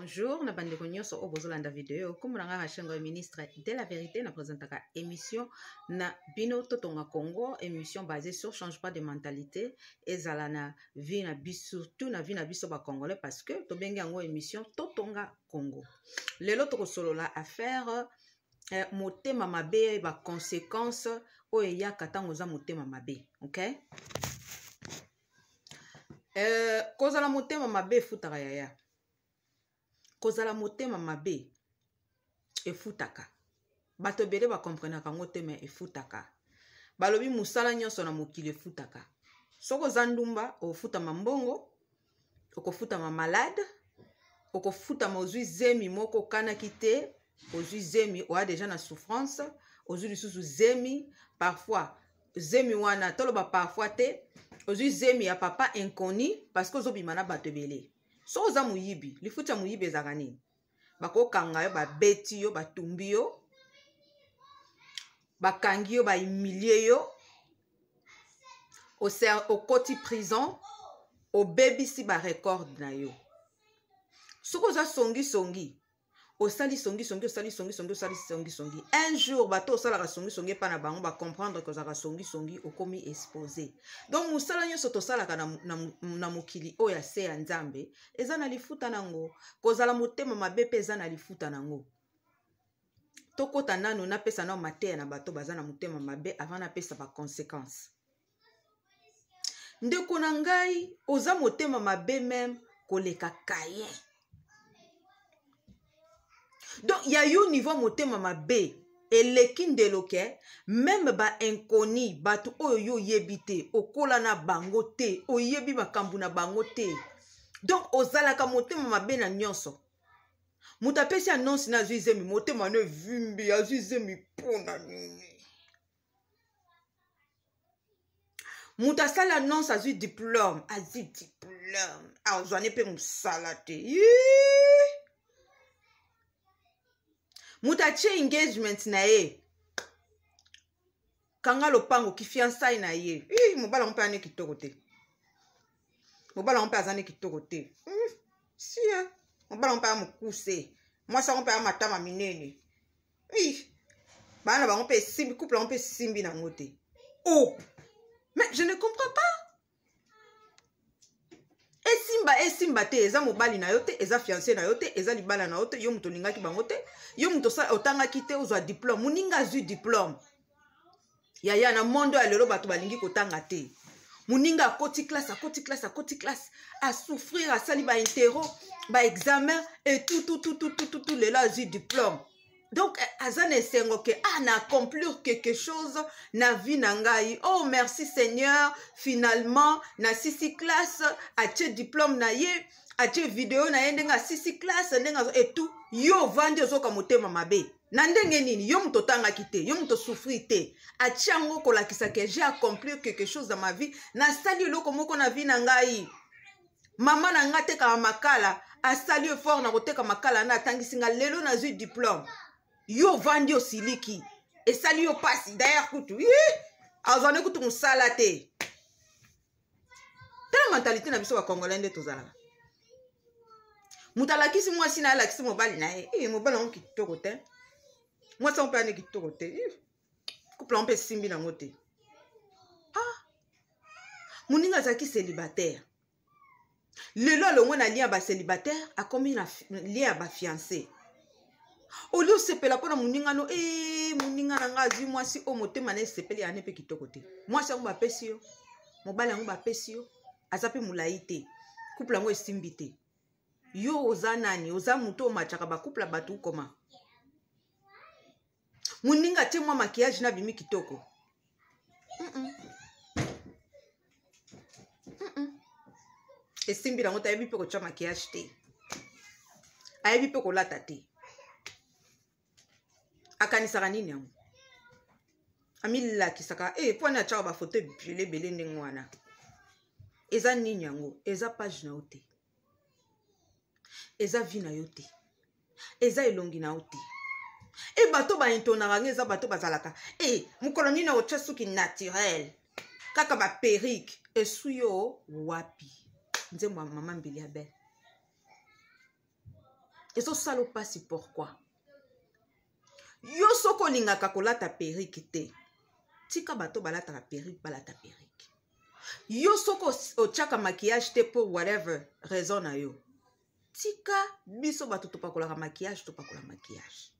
Bonjour na bandeko nyonso oyo bozolanda video. Kombo na ngai Rachel Ngoy, ministre de la vérité. Na présentaka émission na bino Totonga Congo, émission basée sur changement de mentalité ezala na vie na biso, surtout na vie na biso ba congolais, parce que tobengi yango émission Totonga Congo. Lelo tokosolola affaire motema mabe, ba conséquences oyo eyaka ntango oza motema mabe, ok? Kozala motema mabe efutaka, yaya. Kozala motema mabe efutaka. Bato ebele bakomprenaka yango te, me efutaka. Balobi mosala nyonso na mokili efutaka. Soki oza ndumba, okofutama mbongo, okofutama malade, okofutama ozwi zemi moko okanaki te, ozwi zemi oya deja na souffrance, ozwi lisusu zemi. Parfois zemi wana, toloba parfois te, ozwi zemi ya papa inconnu, parce que ozobima na bato ebele. Soki oza moyibi, lifuti ya moyibi ezalaka nini? Bakokanga yo, babeti yo, batumbi yo, bakangi yo, bahumilie yo, okoti prison, obebisi barecord na yo. Soki oza songisongi, osali songisongi, osali songisongi, osali songisongi, un jour bato osalaka songisongi epa na bango bacomprendre ke ozalaka songisongi, okomi exposé. Donc mosala nyonso tosalaka na mokili oyo ya se ya Nzambe eza na lifuta nango. Kozala motema mabe mpe eza na lifuta nango. Tokɔta nano, napesa nano mateya na bato baza na motema mabe avant napesa baconséquence. Ndeko na ngai, oza motema mabe même koleka Caïn. Donc ya yo niveau motema mabe eleki ndelo ke même bainconnus, bato oyo yo oyebi te, okola na bango te, oyebi makambo na bango te, donc ozalaka motema mabe na nyonso. Moto apesi annonce na azwi zemi, motema no evimbi, azwi zemi mpona nini? Moto asali annonce azwi diplôme, azwi diplôme, azwani mpe mosala te. Moto atie engagement na ye, kanga lopango, kifiançailles na ye, mobali yango mpe ani kitoko te, mobali yango mpe aza ne kitoko te, si mobali yango mpe aya mokuse, mwasi yango mpe aya matama minene, bana bango mpe esimbi, couple yango mpe esimbi nango te. Oh, mais je ne comprends pas. Esimba, esimba te, eza mobali na yo te, eza fiancé na yo te, eza libala na yo te. Yo moto olingaki bango te, yo moto otangaki te ozwa diplôme, moninga azwi diplôme. Yaya, na monde ya lelo bato balingi kotanga te. Moninga akoti classe, akoti classe, akoti classe, asouffrir, asali bainterro, baexamen et tout, tout, tout, tout, tout, tout, tout, lelo azwi diplôme. Donc aza na esengo ke ah, na accomplir quelque chose na vie na ngai. Oh, merci Seigneur, finalement nasisi classe. Atie diplôme na ye, atie video na ye ndenge asisi classe, ndenge et tout. Yo ovandi, ozoka motema mabe na ndenge nini? Yo moto otangaki te, yo moto osouffrir te. Atie yango kolakisa ke j'ai accomplir quelque chose dans ma vie, nasali eloko moko na vie na ngai. Mama na ngai atekaka makala, asali effort na koteka makala na atangisi nga, lelo nazwi diplôme. Yo ovandi, osiliki, esali yo mpasi. D'ailleurs kutu azwani kutu mosala te. Tala mentalité na biso bacongolais nde tozalaka. Moto alakisi mwasi na ye, alakisi mobali na ye, mobali yango kitoko te, mwasi yango mpe ani kitoko te, couple yango mpe esimbi nango te. Ah, moninga azalaki célibataire, lelo alongwe na lien ya bacélibataire, akomi na lien ya bafiancé. Olie osepela mpona moninga no, e moninga na nga azwi mwasi oyo, motema na esepeli, yane mpe kitoko te. Mwasi yango bapesi yo, mobali yango bapesi yo, aza mpe molai te, couple yango esimbi te. Yo oza nani? Oza motu omatchaka bacouple ya bato okoma. Moninga atie mwa maquillage na abimi kitoko. Esimbi nango te. Ayebi mpe kotya maquillage te, ayebi mpe kolata te. Akanisaka nini yango? Amilakisaka e mpo ani atiaka bafoto ebele ebele ndenge wana. Eza nini yango? Eza page na yo te, eza vie na yo te, eza elongi na yo te. E bato baintonaka ngo, eza bato bazalaka e mokolo nini otya suki naturel, kaka baperruque esui yo wapi? Nzembo ya mama Mbili ya Bele. Ezosala mpasi. Pourquoi? Yo soki olingaka kolata perruque te, tika bato balataka perruque balata perruque. Yo soki otiaka maquillage te, pour whatever raison na yo, tika biso bato topakolaka maquillage topakola maquillage.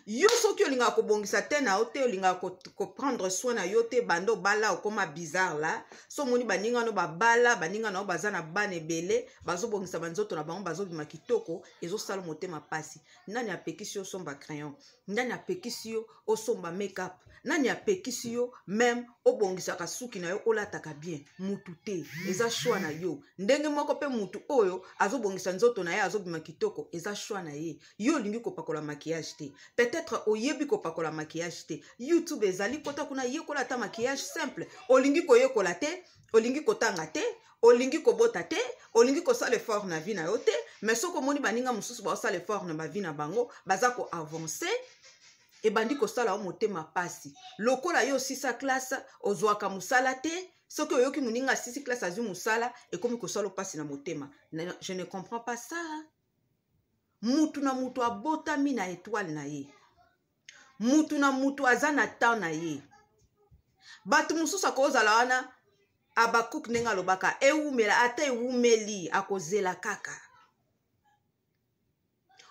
Yo soki olingaka kobongisa te na yo te, olingaka koprendre soin na yo te, banda obala okóma bizarre la. So omoni baninga no babala, baninga na yo baza na bana ebele, bazobongisa banzoto na bango, bazobima kitoko, ezosala motema mpasi. Nani apekisi yo osomba crayon? Nani apekisi yo osomba make-up? Nani apekisi yo même obongisaka suki na yo, olataka bien? Mutu te, eza choix na yo. Ndenge moko mpe mutu oyo azobongisa nzoto na ye, azobima kitoko, eza choix na ye. Yo olingi kopakola maquillage te, peut-être oyebi kopakola maquillage te, YouTube ezali, kota kuna, yekola ata maquillage simple. Olingi koyekola te, olingi kotanga te, olingi kobota te, olingi kosala effort na vie na yo te, mais soki omoni baninga mosusu baosala effort na bavie na bango, baza koavancer, ebandi kosala yo motema pasi. Lokola yo osisa classe, ozwaka mosala te, soki oyoki moninga asisi classe, azwi mosala, ekomi kosala mpasi na motema. Je ne comprends pas ça. Mutu na mutu abotami na étoile na ye, mutu na mutu aza na temps na ye. Bato mosusu akozala wana Abakuk, ndenge alobaka, ewumela ata ewumeli, akozela kaka.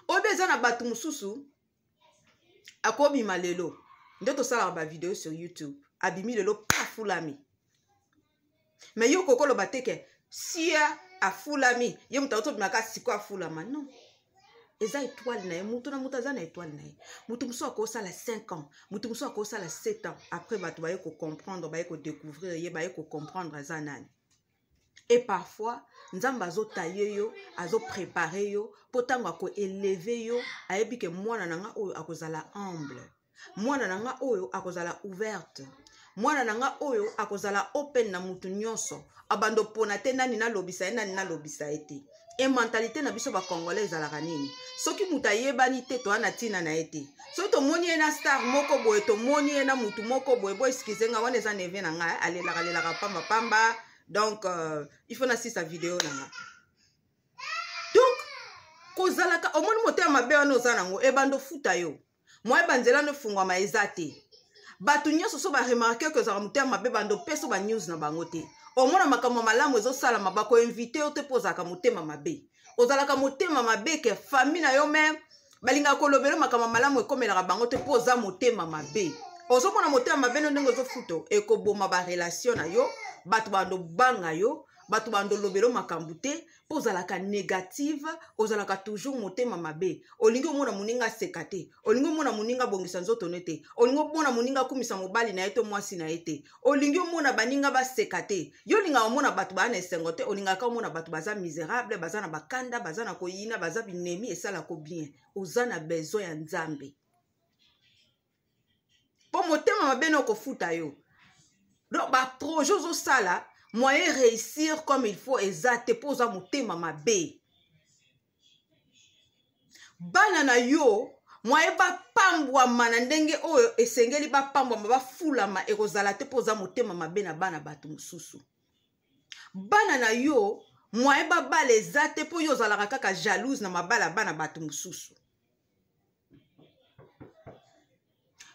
Oyo eza na bato mosusu akobima lelo, nde tosalaka bavideo sur YouTube, abimi lelo, pafulami. Mais yo kokoloba te ke sia afulami, ye moto akotobimaka sikoyo afulama. Non, eza étoile na ye. Motu na moto aza na étoile na ye. Motu mosusu akosala 5 ans, motu mosusu akosala 7 ans, après bato baye kocomprendre, baye kodécouvrir ye, baye kocomprendre aza nani. Et parfois Nzambe azotaye yo, azoprépare yo mpo ntango akoélever yo, ayebi ke mwana na nga oyo akozala humble, mwana na nga oyo akozala ouverte, mwana na nga oyo akozala open na mutu nyonso, abanda opona te nani nalobisa ye, nani nalobisa ye te. E mentalité na biso bacongolais ezalaka nini? Soki moto ayebani te, toya na ntina na ye te. Soki tomoni ye na star moko boye, tomoni ye na mutu moko boye, bo excuser nga, wana eza neveu na ngai, alelaka lelaka pambapamba, donc il faut nasisa video na nga. Donc kozalaka omoni motema mabe wana oza nango, ebanda ofuta yo moye, banzela no efungwama eza te. Bato nyonso so baremarquer ke ozalaka motema mabe, bando opesa banews na bango te. Omona makambo malamu ezosalama, bakoinviter yo te mpo ozalaka motema mabe. Ozalaka motema mabe ke famille na yo même balingaka kolobela makambo malamu ekomelaka bango te mpo oza motema mabe. Ozomona motema mabe no ndenge ozofuta, ekoboma barelation na yo. Bato bando banga yo, bato bando lobela makambo te mpo ozalaka négative, ozalaka toujours motema mabe. Olingi omona moninga aseka te, olingi omona moninga abongisa nzoto ne te, olingi omona moninga akumisa mobali na ye to mwasi na ye te, olingi omona baninga baseka te. Yo olingaka omona bato baa na esengo te, olingaka omona bato baza misérable, baza na bakanda, baza na koyina, baza binemi. Esalako bien, oza na besoin ya Nzambe mpo motema mabe na okofuta yo. Donc baprojet ozosala, moyen réussir comme il faut eza te mpo oza motema mabe. Bana na yo, moyen bapambwama na ndenge oyo esengeli bapambwama, bafulama, ekozala te mpo oza motema mabe na bana bato mosusu. Bana na yo, moyen babala eza te mpo yo ozalaka kaka jalouse na mabala bana bato mosusu.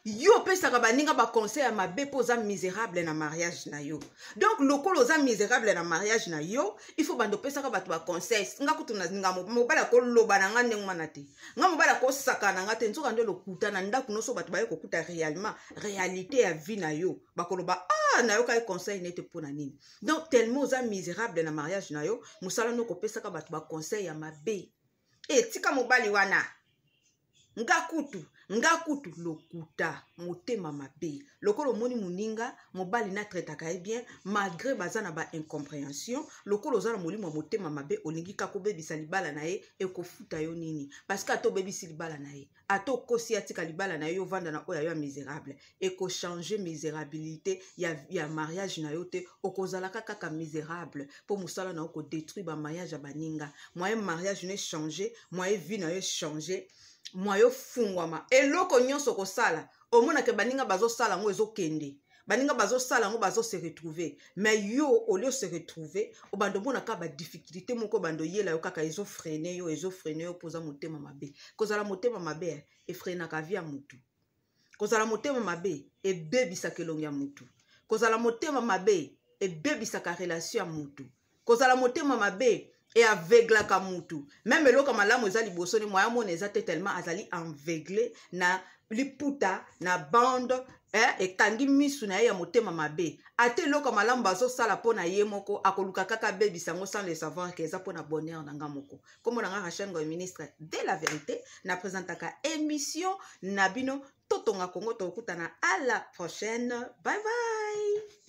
Yo opesaka baninga baconseil ya mabe mpo oza misérable na mariage na yo. Donc lokola oza misérable na mariage na yo, il faut bando opesaka bato baconseil. Nga kutu nga mobali akoloba na nga ndenge wana te, nga mobali akosaka na nga te. Nzoka nde lokuta. Na ndako nyonso bato baye kokuta réellement réalité ya vie na yo, bakoloba: "Ah, nayokaki conseil nete mpo na nini?" Donc tellement oza misérable na mariage na yo, mosala no kopesaka bato baconseil ya mabe. E tika mobali wana, nga kutu, nga kutu. Lokuta, motema mabe. Lokola omoni moninga mobali natraitaka ye bien malgré baza na baincompréhension, lokola oza na molimo ya motema mabe, olingi kaka obebisa libala na ye. Ekofuta yo nini? Parce que ata obebisi libala na ye, ata okosi atika libala na ye, ovanda na oyo ayo ya misérable, ekochanger misérabilité ya mariage na yo te. Okozalaka kaka misérable mpo mosala na yo kodétruire bamariage ya baninga. Moyen mariage no echanger, moyen vie na yo echanger, moyen ofungwama, eloko nyonso kosala, omonake baninga bazosala yango, ezokende. Baninga bazosala yango, bazo se retrouver, mais yo au lieu se retrouver, obanda omona kaka badifficulté moko, obanda oyela yo kaka, ezofreiner yo, ezofreiner yo mpo oza motema mabe. Kozala motema mabe efreinaka vie ya motu. Kozala motema mabe ebebisaka elongi ya motu. Kozala motema mabe ebebisaka relation ya motu. Kozala motema mabe eaveuglaka mutu. Même eloko malamu eza liboso ne moya mona eza te, tellement azali aveugle na liputa na bande, ekangi misu na ye ya motema mabe. Ata eloko malamu bazosala mpo na ye moko, akoluka kaka abebisa yango sans le savoir ke eza mpo na bonheur na nga moko. Kombo na nga Rachel Ngoy, ministre de la vérité. Na présentaka émission na bino Totonga Kongo. Tokokutana à la prochaine, bye bye.